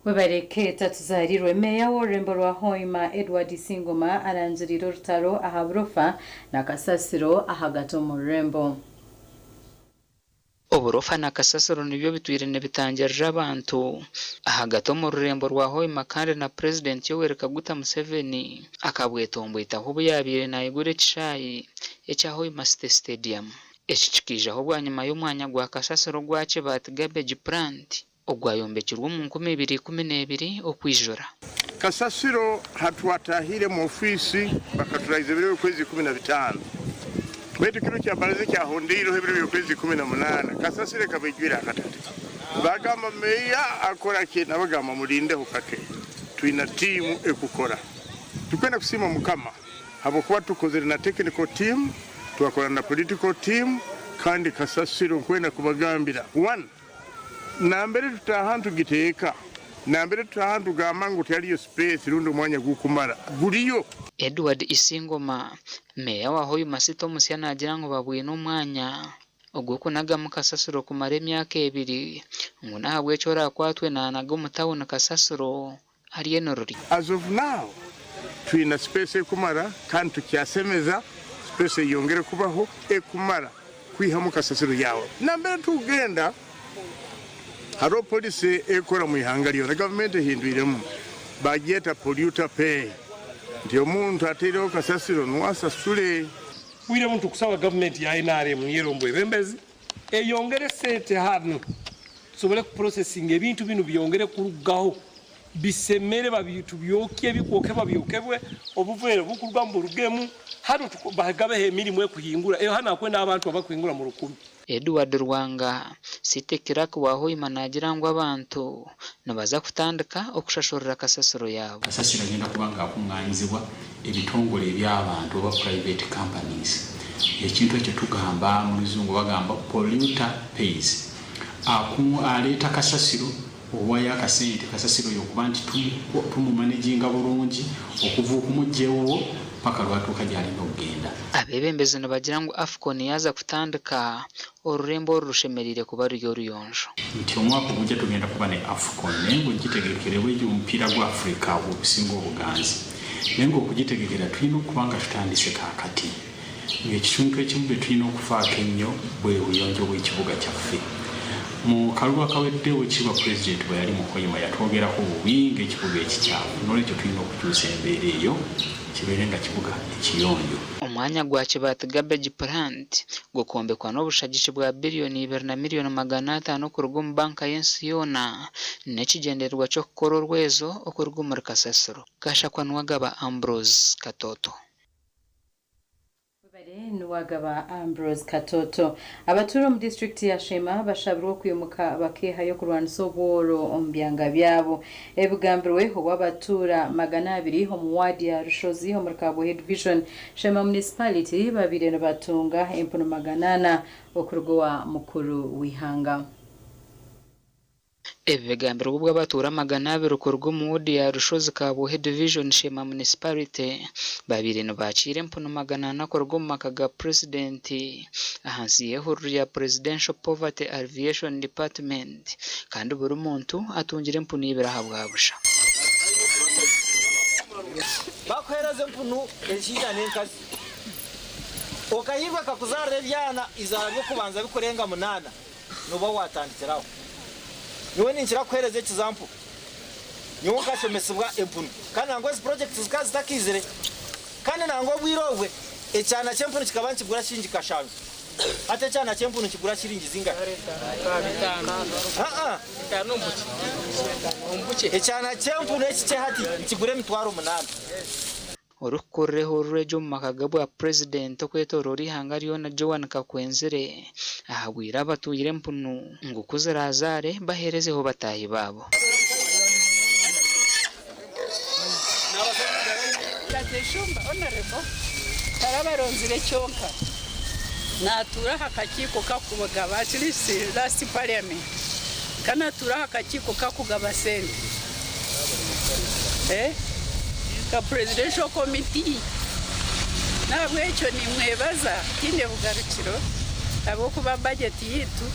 Webare Keita Tuzarirwe. Meeya w'orurembo rwa Hoima Edward Isingoma arangiriire orutaro aha burofa na kasasiro ahagati omu rurembo. Oburofa na kasasiro nibyo bitwire nibitangirira abantu ahagati omu rurembo rwa Hoima kandi na Purezidenti Yoweri Kaguta Museveni akabwetomboitaho obu yaabaire naayigura ekishaayi ekya Hoima City Stadium. Eki kikaijaho bwanyima y'omwanya gwa kasasiro ogwa Kibaati Garbage Plant ogwayombekirwe omu 2012 okwijura. Kasasiro hatwatahire mu ofiisi bakaturahiza ebiro by'okwezi 15 baitu kiro kya baraza ekyahondeireho ebiro by'okwezi 18 kasasiro ekaba ejwire akatare. Bagamba meeya akora ki? Nabagamba murindeho kake twina tiimu ekukora. Tukwenda kusiima Mukama habwokuba tukozire na technical team, twakora na political team kandi kasasiro nkwenda kubagambira one Nambere tutaaha nitugiteeka, nambere tutaaha nitugamba ngu tihariyo space rundi omwanya gukumara, guriyo. Edward Isingoma, Meeya wa Hoima City omusya naagira ngu babwine omwanya ogw'okunagamu kasasiro kumara emyaka ebiri ngu n'ahabw'ekyo oraakwatwe naanaga omu tauni kasasiro ari enorori. As of now twina space ekumara kandi tukyasemeza space eyongere kubaho ekumara kwihamu kasasiro yaawe. Nambere tukugenda hariho policy ekukora omu ihanga ryona gavumenti ehindwiremu bagyeta polluter pay nti omuntu ateireho kasasiro nuwe asasule. Bwire obu nitukusaba gavumenti ya NRM niyo omu bwebembezi eyongere sente hanu tusobole kupurosesinga ebintu binu byongere kurugaho bisemere tubyokye ebikwokebwa byokebwe obuveera obukurugamu burugemu hanu bagabeho emirimu ekuhingura eyo hanu hakwenda abantu abakuhingura mu rukumi. Edward Rwanga, City Clerk wa Hoima naagira ngu abantu nibaza kutandika okushashurira kasasiro yaabo. Kasasiro agenda kuba nga akunganyizibwa ebitongole eby'abantu oba private companies. Ekintu ekyo tugamba mu luzungu bagamba polluter pays. Aleeta kasasiro owayo akasente kasasiro oyo okuba nti tumumanaginga bulungi okuva okumujja ewuwo paka lwatuuka gyalina okugenda. Abeebembezi nibagira ngu AFCON yaaza kutandika, orurembo oru rushemereire kuba ruri oruyonjo. Nti omwaka ogujja tugenda kuba ne AFCON naye nga ogitegekere bwegi omupiira gwa Africa ogusinga obuganzi naye nga okugitegekera tulina okuba nga tutandise kaakati nga ekituntu ekimu bye tulina okufaako ennyo bwe buyonjo bw'ekibuga kyaffe. Mu kalulu akawedde Oweekitiibwa Pulezidenti bwe yali mu Hoima yatwogerako bubi ng'ekibuga ekikyafu noolwekyo tulina okukyusa embeera eyo Kibeere nga kibuga ekiyonjo. Omwanya gwa Kibaati Garbage Plant gukombekwa n'obushagiki bwa biriyoni ibiri na miriyoni 500 okuruga omu banka y'ensi yoona n'ekigyendererwa ky'okukora orwezo okuruga omuri kasasiro. Gashakwa Nuwagaba Ambrose, Katoto. Webare Nuwagaba Ambrose Katoto. Abatuura omu disiturikiti ya Sheema bashabirwe okwimuka bakeehayo okurwanisa obworo omu byanga byabo. Ebigambirwe obu abatuura 200 omu waadi ya Rushozi omuri Kabwohe Division, Sheema Municipality babaire nibatunga empunu 400 okuruga owa mukuru w'eihanga. Ebi bigambirwe obwo abatuura 200 kuruga omu woodi ya Rushozi Kabwohe Division Sheema Municipality babaire nibakiira empunu 400 kuruga omu maka ga Purezidenti ahansi y'ehururu ya Presidential Poverty Alleviation Department kandi buri muntu atungire empunu ibiri ahabwa busha. Bakuheereza empunu enshaija n'enkazi, okahirwa ekakuzaarira ebyana eizaara ry'okubanza bikurenga munaana. Nooba waatandikira aho. Nyowe ninkira kuheereza ekizampo. Nyowe nkashomesibwa empunu. Kandi nangwa ezi purojekiti zikaba zitakaizire. Kandi nangwa obwire obwe, ekyana ky'empunu kikaba nikigura shiringi kashanju. Hati ekyana ky'empunu nikigura shiringi zingahi? Aa-a. Ekyana ky'empunu ekikye hati nikigura 800,000. Orikukurira ehururu egi omu maka g'obwa Purezidenti okwetooroora eihanga ryona Joan Kakwenzire ahabwire abatwire empunu ngu ku ziraazaare baheerezeho bataahi baabo. Kateshumba Honourable tarabaronzire kyonka natuura aha kakiiko kakugaba at least last parliament kanatuura aha kakiiko kakugaba sente. Nka presidential committee. N'ahabw'ekyo nimwebaza tihaine bugarukiro ahabw'okuba budget yaitu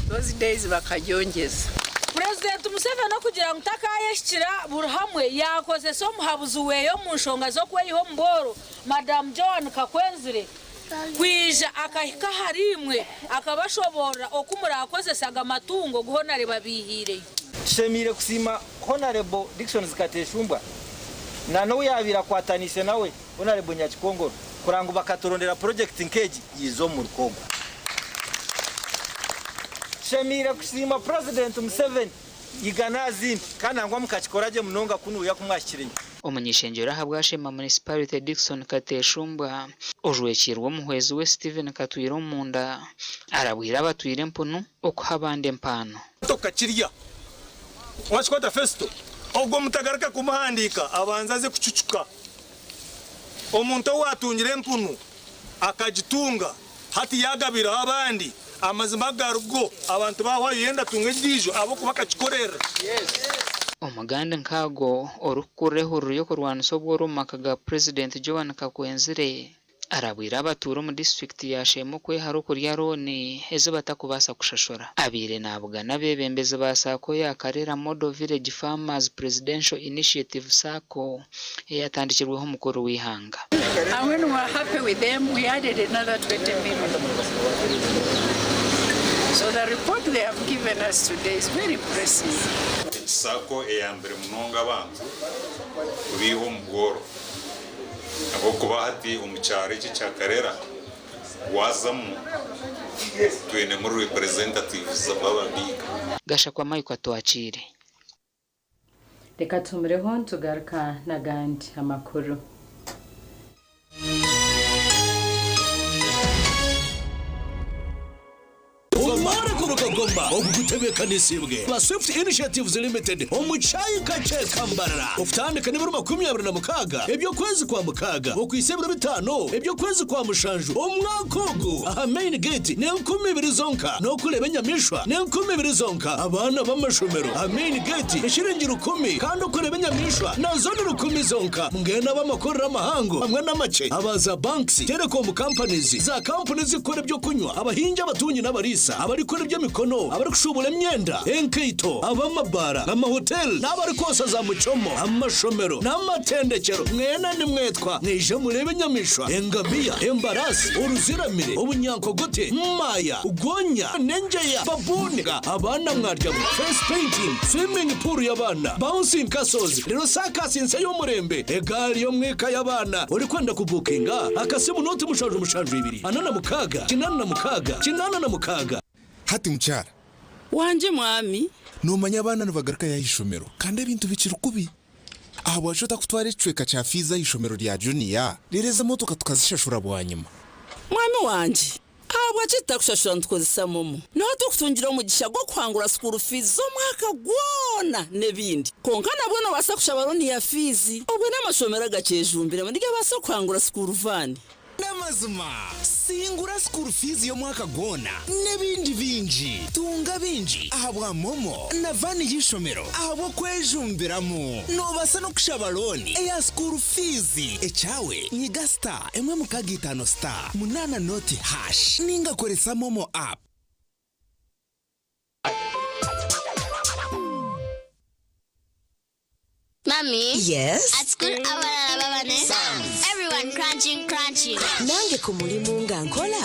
those days bakagyongyeza. Purezidenti Museveni okugira ngu takaayehikira buri hamwe yaakozesa omuhabuzi we omu nshonga z'okweyiha omu bworo, Madamu Joan Kakwenzire kwija akahika ahariimwe akabashoboorora oku muraakozese aga matungo gu Honare babaihiireyo. Tushemeire kusiima Honarebo Dickson Zikateshumbwa na n'ou yaabaire akwataniise nawe Honarebo Nyakikongoro kureba ngu bakaturondera purojekiti nk'egi yaija omu muruka ogu. Tushemeire kusiima Purezidenti Museveni igana aha zindi kandi nangwa mukakikora gye munonga kunuuya ku mwahikireyo. Omuny'eishengyero ahabwa Sheema Municipality Dickson Kateshumbwa ojwekiirwe omuhwezi we Stephen Katwire omunda arabwire abatwire empunu okuha abandi empaano. Tokakirya. Wakikwata Fesito, ogwo mutagaruka kumuhandiika, abanze aze kucucuka. Omuntu owaatungire empunu akagitunga, hati yaagabiraho abandi, amazima garigo, abantu baahwayo yenda atunge endiijo ahabw'okuba akakikorerera. Omugandi nk'ago orikukurira ehururu y'okurwanisa obworo omu maka ga Purezidenti Joan Kakwenzire Arabwire abatuura omu disiturikiti ya Sheema okwehara okurya looni ezi batakubaasa kushashura. Abaire nabugana abeebembezi ba Sacco ya Karera Model Village Farmers Presidential Initiative Sacco eyatandikirweho omukuru w'eihanga. And when we were happy with them, we added another 20 million. So the report they have given us today is very impressive. Egi Sacco eyambire munonga abantu kubaiha omu bworo. Ahabw'okuba hati omu kyaro eki ekya Karera waazamu twinemu representatives b'ababiika. Gashakwa Michael Atwakiire. Reka tuhumureho nitugaruka n'agandi amakuru. Omworeko Rukagoma ogu gutebeekanisiibwe ba Swift Initiatives Limited omu kyayi kakye ka Mbarara okutandika n'ebiro 26 eby'okwezi kwa mukaaga okuhitsya ebiro bitaano eby'okwezi kwa mushanju omwaka ogu aha Main Gate n'enkumi ibiri zonka n'okureeba enyamaishwa n'enkumi ibiri zonka abaana b'amashomero aha Main Gate eshiringi rukumi kandi okureeba enyamaishwa nazo ni rukumi zonka mbwenu ab'amakorero amahango hamwe n'amakye aba za banks, telecom companies, za kampuni ezikukora eby'okunywa, abahingi, abatungi n'abariisa, abarikukora eby'emikono, Abarikushuubura emyenda, enkaito, ab'amabaara, amahoteli n'abarikwosa za muchomo, amashomero n'amatendekyero mwena nimwetwa mwije mureebe enyamaishwa, engamiya, embaraasi, oruziramire, obunyankogote, maaya, gonya, n'engyeya, baboon, abaana mwaryamu, face painting, swimming pool y'abaana, bouncing castles, reero saakasi nsya y'omurembe, egaari y'omwika y'abaana. Orikwenda kubuukinga, akasimu nooti 772 46 86 86. Hati mukyara. Wangye mwami. Noomanya abaana nibagarukayo aha ishomero kandi ebintu bikiri kubi. Ahabwaki otakutwara ekicweka kya fiizi aha ishomero rya juniya reero ezi emotoka tukazishashura bwanyima? Mwami wangye, ahabwaki tutakushashura nitukozesa momo? Niho turikutungira omugisha gw'okuhangura school fees z'omwaka gwona n'ebindi. Kwonka nabwo noobaasa kushaba looni ya fiizi obwo n'amashomero agakyejumbiremu nigabaasa kuhangura school van. N'amazima, singura school fees y'omwaka gwona n'ebindi bingi. Tunga bingi ahabwa MoMo na van y'eishomero ahabw'okwejumbiramu. Noobaasa n'okushaba looni eya school fees. Ekyawe nyiga star emwe mukaaga itaano star munaana nooti hash ninga koresa MoMo app. Mommy. Yes? At school, abalala baba ne. Everyone crunching, crunching. Nange ku mulimu nga nkola.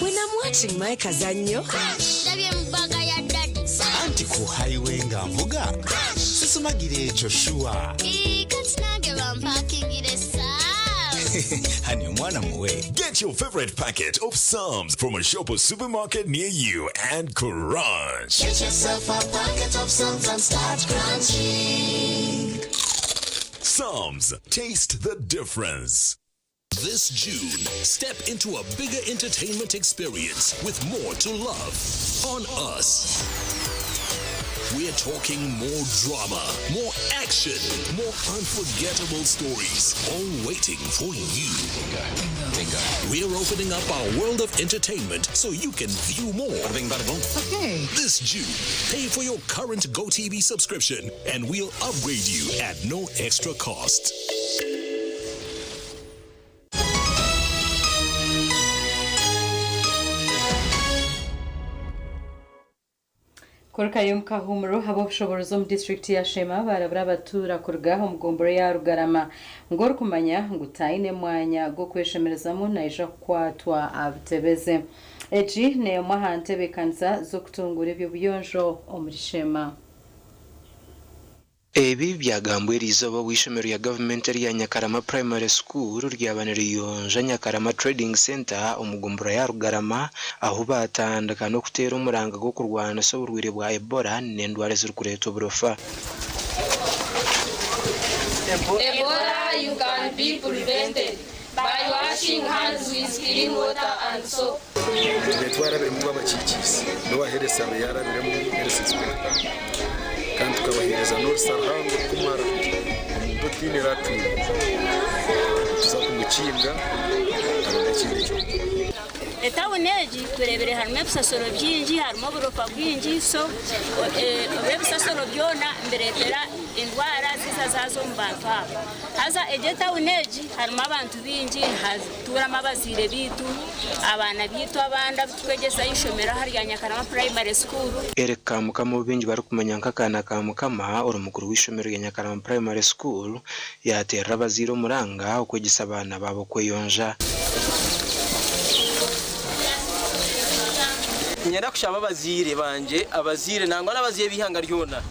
When I'm watching my kazannyo. Ndabye mu bag ya daddy. Anti ku highway nga nvuga sisumagira ekyo sure. Ii, kati nange bampakingire Sam's. Hani omwana muwe. Get your favorite packet of Psalms from a shop or supermarket near you and crunch. Get yourself a packet of Psalms and start crunching. Psalms, taste the difference. This June, step into a bigger entertainment experience with more to love on us. We're talking more drama, more action, more unforgettable stories, all waiting for you. We're opening up our world of entertainment so you can view more. Okay. This June, pay for your current GoTV subscription and we'll upgrade you at no extra cost. Kurukayo omu kahuumuro ab'obushoboorozi omu disiturikiti ya Sheema barabura abatuura kuruga omu gombora ya Rugarama ngu orikumanya ngu taine mwanya gw'okweshemerezamu naija kukwatwa abutebeze. Egi n'emwe aha ntebeekanisa z'okutunguura eby'obuyonjo omuri Sheema. Ebi byagambwa eriizooba obu eishomero rya gavumenti erya Nyakarama Primary School ryaba niriyonja Nyakarama Trading Centre omu gombora ya Rugarama ahu baatandika n'okuteera omuranga gw'okurwanisa oburwaire bwa Ebola n'endwara ezirikureetwa oburofa. Ebola you can be prevented by washing hands with clean water and soap. Twarabiremu abakiikiizi n'owa health yarabiremu health inspector kandi tukabaheereza n'orusa ruhango rukumara omuntu otaine latrine tuza kumukinga aronde ekindi eky'okukora. Etawuni egi tureebire harimu ebisasiro bingi harimu oburofa bwingi so ebisasiro byona nibireetera endwara ziza zaaza omu bantu aba. Haza egi etawuni egi harimu abantu baingi nihatuuramu abazaire baitu, abaana baitu abandi abu turikwegyesa aha ishomero aha rya Nyakarama Primary School. Eric Kamukama ou baingi barikumanya nk'akaana ka Mukama ori mukuru w'eishomero rya Nyakarama Primary School yaateerera abazaire omuranga okwegyesa abaana baabo kweyonja. Niinyenda kushaba abazaire bangye, abazaire nangwa n'abazaire b'eihanga ryona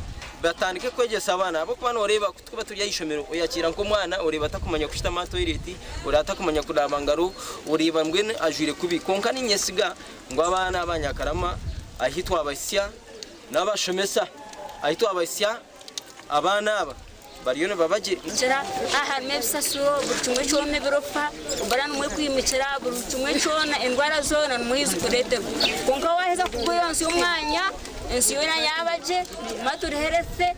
batandike kwegyesa abaana ahabw'okuba nooreeba ku turikuba turi aha ishomero oyakiira nk'omwana oreeba atakumanya kushutama aha toyireti, oreeba atakumanya kunaaba ngaro, oreeba mbwenu ajwaire kubi. Kwonka niinyesiga ngu abaana aba Nyakarama ahi twabahitsya n'abashomesa ahi twabahitsya abaana aba bariyo nibaba gye. Kwimukira aha harimu ebisasiro buri kimwe kyona ebirofa obura nimwo kwimukira buri kimwe kyona endwara zoona nimwo zikureeterwa kwonka waaheza kugwa ensi y'omwanya ensi yoona yaaba gye nituguma turi healthy.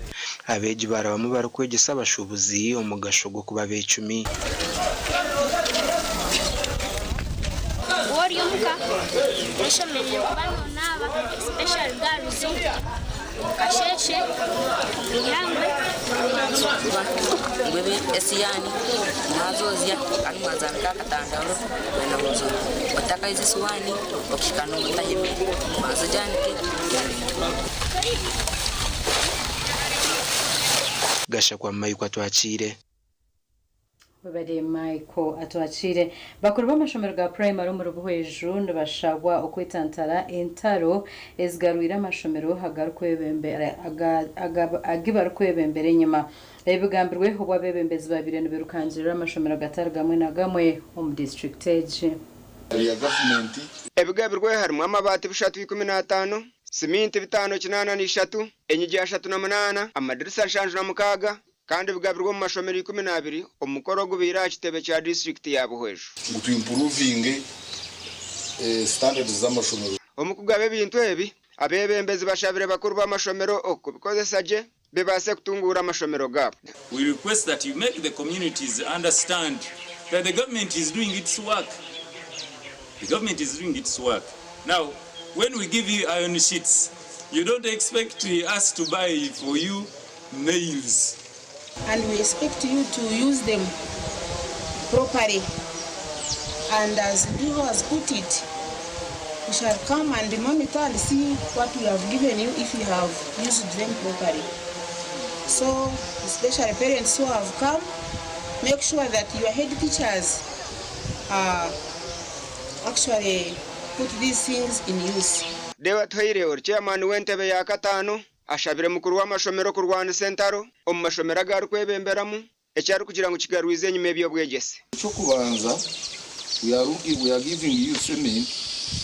Abeegi barabamu barikwegyesa abashuubuzi omugasho gw'okuba abeecumi. Waaba ori omuka oshemereire kuba noonaaba especially girls kasheeshe, eihangwe. Ngu esiyani mwazozya kandi mwazanika aha katandaro wena ozo otakaize esiwaani okuhika n'obutaha emere obanze ogyanike. Gashakwa Michael Atwakiire. Webare Michael Atwakiire. Bakuru b'amashomero ga purayimari omuri Buhweju nibashabwa okwetantara entaro ezigarwire amashomero agu barikwebembera enyima. Ebi bigambirwe obu abeebembezi babaire nibirukangirira amashomero gatari gamwe na gamwe omu disiturikiti egi. Ebigabirwe harimu amabaati 315, siminti 583, enyigi 38, amadirisa 76 kandi bigabirwe omu mashomero 12 omu mukoro ogubaire aha kitebe kya disiturikiti ya Buhweju. Ngu tu impuruvinge standards z'amashomero. Omu kugaba ebintu ebi, abeebembezi bashabire bakuru b'amashomero okubikozesa gye bibaase kutunguura amashomero gaabo. We request that you make the communities understand that the government is doing its work. The government is doing its work. Now, when we give you iron sheets, you don't expect us to buy for you nails. And we expect you to use them properly. And as Duho has put it, we shall come and monitor and see what we have given you if you have used them properly. So, especially parents who have come, make sure that your head teachers actually put these things in use. Deo Atuhaire ori chairman w'entebe ya kataano ashabire mukuru w'amashomero kurwanisa entaro omu mashomero agu arikwebemberamu eki arikugira ngu kigarwize enyima eby'obwegyese. Eky'okubanza we are we are giving you cement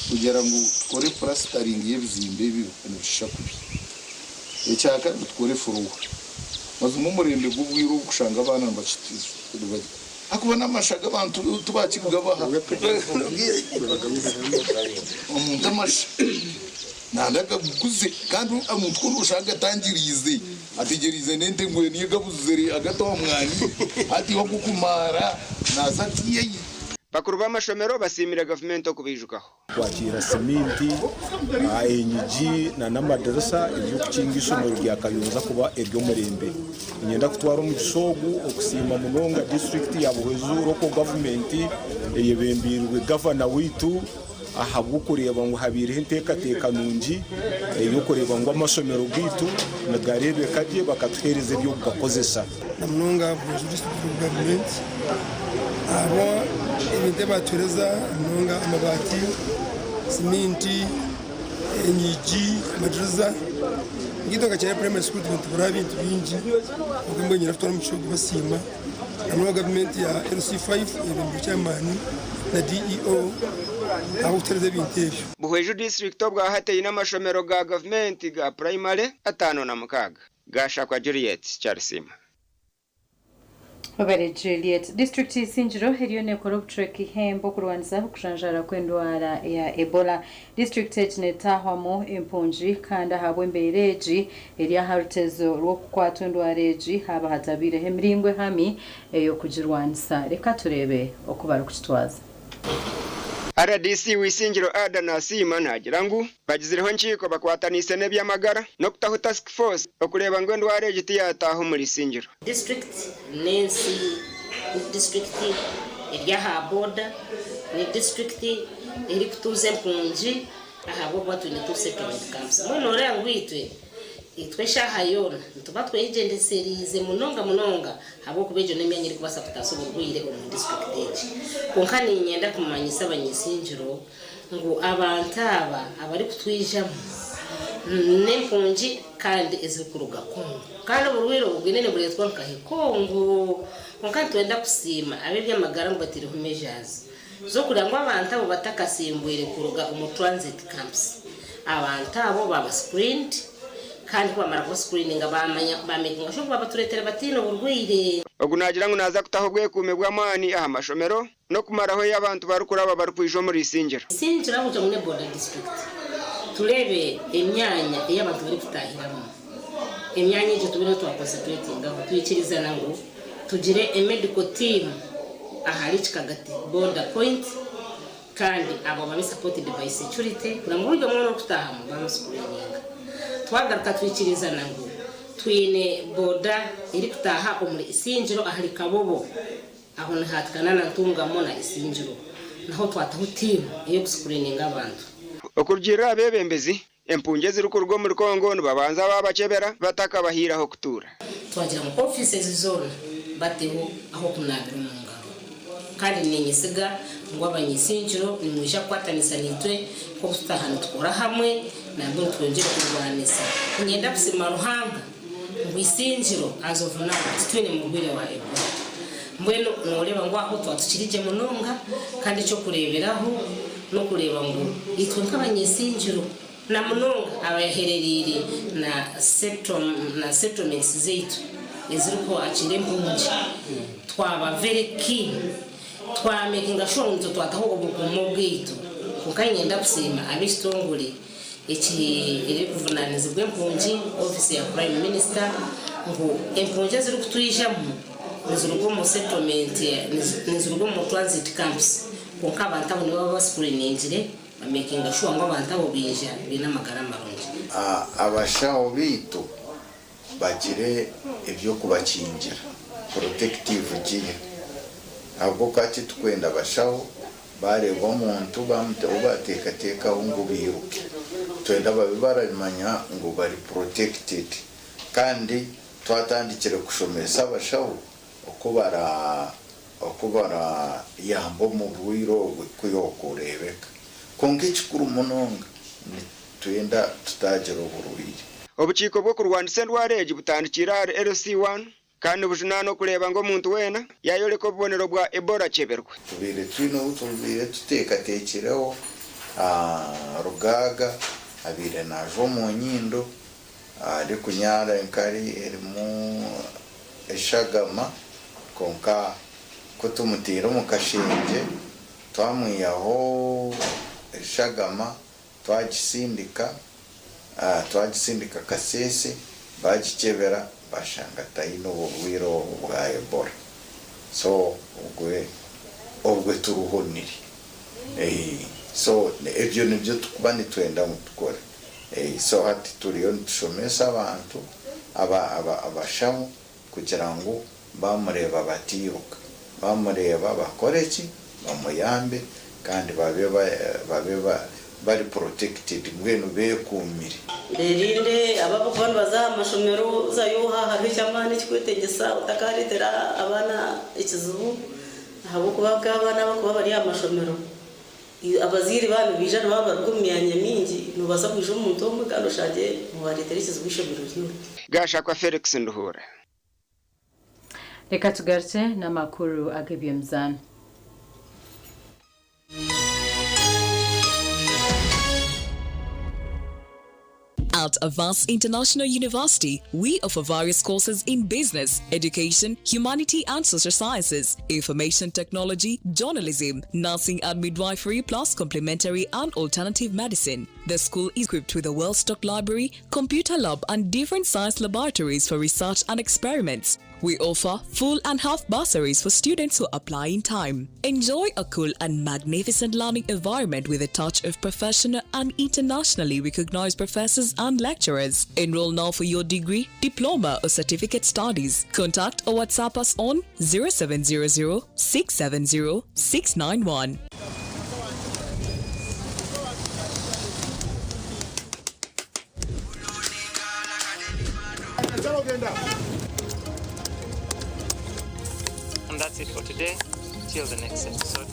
kugira ngu tukore plastering y'ebizimbe ebi nibishusha kubi. Ekyakabiri tukore floor. Mazima omurembe gw'obwire obu kushanga abaana nibakiti akuba n'amasha g'abantu tibakikugabaha. Omuntu amasha nanda agaguze kandi omuntu ku oshanga agatangiriize ategyereize n'ente ngu niyo egabuzire agata omu mwani hati iwe agukumara naaza ati yeyi. Bakuru b'amashomero basiimire gavumenti okubaijukaho. Kwakiira siminti, enyigi n'amadirisa eby'okukinga eishomero rya Kayonza kuba ery'omurembe. Niinyenda kutwara omugisha ogu okusiima munonga disiturikiti ya Buhweju Local Government eyebembeirwe gavana waitu ahabw'okureeba ngu habaireho enteekateeka nungi ey'okureeba ngu amashomero gaitu nigareebeka gye bakatuheereza eby'okugakozesa. Na munonga Buhweju District Local Government ahabwa ebintu ebi batuheereza munonga amabaati, siminti, enyigi, amadiriza. Nkaitwe nka Kyerera Primary School tuguma nitugura ebintu bingi kwonka mbwenu niinyenda kutwara omugisha ogu kubasiima na munonga gavumenti ya LC5 eyebembirwe chairman na DEO ahabw'okutuheereza ebintu ebyo. Buhweju disiturikiti obwahati eine amashomero ga gavumenti ga purayimare 56. Gashakwa Juliet Kyarisiima. Webare Juliet. Disiturikiti Isingiro eriyo nekora obucweka ihembe okurwanisa okujanjaara kw'endwara ya Ebola. Disiturikiti egi netahwamu empungi kandi ahabw'embeera egi eri aha rutezo rw'okukwatwa endwara egi haaba hatabaireho emiringo ehami ey'okugirwanisa. Reka tureebe oku barikukitwaza. Rdc w'Isingiro Ada Nasiima naagira ngu bagizireho enkiiko bakwataniise n'eby'amagara n'okutaho task force okureeba ngu endwara egi tiyataaha omuri Isingiro. Disiturikiti n'ensi ni disiturikiti eri aha booda, ni disiturikiti erikutuuza empungi ahabw'okuba twine tu settlement camps. Mbwenu nooreeba ngu itwe Itwe eshaaha yoona nituba tweyegyendesereize munonga munonga ahabw'okuba egyo n'emyanya erikubaasa kutaasa oburwaire omu disiturikiti egi. Kwonka niinyenda kumanyisa abany'isingiro ngu abantu aba abarikutwijamu n'empungi kandi ezirikuruga Congo. Kandi oburwaire obu bwine nibureetwa nkahi? Congo. Kwonka nitwenda kusiima ab'eby'amagara ngu bataireho measures z'okureeba ngu abantu abo batakasimbwire kuruga omu transit camps. Abantu abo baaba screened kandi ku bamara kuba screeninga baamanya ba makinga sure ngu baabatureetera bataine oburwaire. Ogu naagira ngu naaza kutaho obwekuumi bw'amaani aha mashomero n'okumaraho ei abantu barikuraba barikwija omuri Isingiro. Isingiro ahabw'okugira ngu n'eboda district, tureebe emyanya ei abantu barikutaahiramu. Emyanya egyo tube niyo twa concentratingaho twikirizana ngu tugire a medical team ahari Kikagati border point. Kandi abo babe supported by security kugira ngu buri omwe orikutahamu bamu screeninga. Twagaruka twikirizana ngu twine boda erikutaaha omuri Isingiro ahari Kabobo aho nihatikana na Ntungamo na Isingiro naho twataho team eyoku screeninga abantu. Okurugiirira aha beebembezi, Empungi ezirikuruga omuri Congo nibabanza babakyebera batakabahaire ah'okutuura. Twagira ngu ofiisi ezi zoona bateho ah'okunaabira omu ngaro. Kandi niinyesiga ngu abanyaisenkiro nimwija kukwatanisa naitwe nk'oku tutaaha nitukora hamwe nambwenu twongyere kurwanisa. Niinyenda kusiima Ruhanga ngu Isingiro as of now titwine murwaire wa Ebola. Mbwenu nooreeba ngu aho twaba tukiri gye munonga kandi eky'okureeberaho n'okureeba ngu itwe nk'abanyaisenkiro na munonga abaherereire na na settlements zaitu ezirikwakiira empungi twaba very keen twamakinga sure ngu nitwe twataho obukuumu bwaitu. Kwonka niinyenda kusiima ab'ekitongore eki erikuvunanizibwa empungi, ofiisi ya Prime Minister ngu empungi ezirikutwijamu niziruga omu settlement niziruga omu transit camps kwonka abantu abo nibaba bascreeningire bamakinga sure ngu abantu abo baija baine amagara marungi. Abashaho baitu bagire eby'okubakingira, protective gear, ahabw'okuba titukwenda bashaho baareeba omuntu ou baateekateekaho ngu bairuke. Nitwenda babe baramanya ngu bari protected kandi twatandikire kushomesa abashaho oku bara oku barayamba omu bwire obwe ku yokureebeka. Kwonka ekikuru munonga nitwenda tutaagira oburwaire. Obukiiko bw'okurwanisa endwara egi butandikire ahari LC1 kandi nibujunaana okureeba ngu omuntu weena yaayoreka obubonero bwa Ebola akyeberwe. Tubaire twine ou tubaire tuteekateekireho, Rugaaga abaire naajwa omu nyindo arikunyaara enkari erimu eshagama kwonka ku tumutaire omu kashengye twamwihaho eshagama twagisindika twagisindika Kasese bagikyebera bashanga taine oburwaire obu bwa Ebola so obwe obwe turuhonire so ebyo nibyo tukuba nitwenda ngu tukore so hati turiyo nitushomesa abantu aba aba abashaho kugira ngu bamureeba batiiruka bamureeba bakore ki bamuyambe kandi babe babe bari protected mbwenu beekuumire. Beerinde abo abarikuba nibaza aha mashomero, zayo ha hariho eky'amaani ekikwetengyesa otakareetera abaana ekizibu ahabw'okuba nk'abaana abarikuba bari aha mashomero abazaire baaba nibaija nibaba nibaruga omu myanya mingi noobaasa kwija omuntu omwe kandi oshangye niwareetera ekizibu eishomero ryona. Gashakwa Felix Nduhuura. Reka tugarukye n'amakuru ag'eby'emizaano. At Avance International University, we offer various courses in business, education, humanity and social sciences, information technology, journalism, nursing and midwifery, plus complementary and alternative medicine. The school is equipped with a well-stocked library, computer lab and different science laboratories for research and experiments. We offer full and half bursaries for students who apply in time. Enjoy a cool and magnificent learning environment with a touch of professional and internationally recognized professors and lecturers. Enroll now for your degree, diploma, or certificate studies. Contact or WhatsApp us on 0700 670 691. And that's it for today. Till the next episode.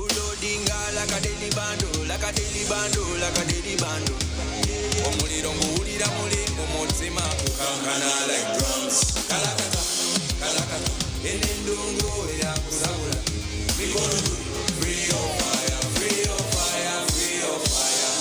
Loadinga like a daily bando, like a daily bando, like a daily bando. Omuliro nguwulira muli mu mutima gukankana like drums. Kalakata, kalakata, eno endongo erakusabula. Mikono free your fire, free your fire, free your fire.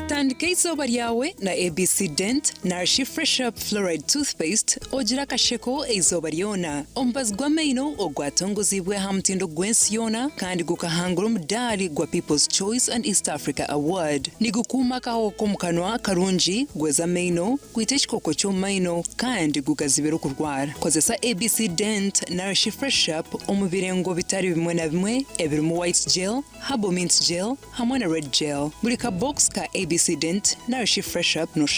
Tandika Izooba ryawe na ABC Dent Nourish Fresh Up Fluoride Toothpaste ogire akasheko eizooba ryona. Omubazi gw'amaino ogwatongozibwe aha mutindo gw'ensi yoona kandi gukahangura omudaari gwa People's Choice and East Africa Award. Nigukuuma akahoho k'omu kanwa karungi, gweza amaino, gwita ekikooko ky'omu maino kandi gugazibira okurwara. Kozesa ABC Dent Nourish Fresh Up omu birengo bitari bimwe na bimwe ebirimu White Gel, Herbal Mint Gel hamwe na Red Gel. Buri ka box ka ABC Dent Nourish Fresh Up.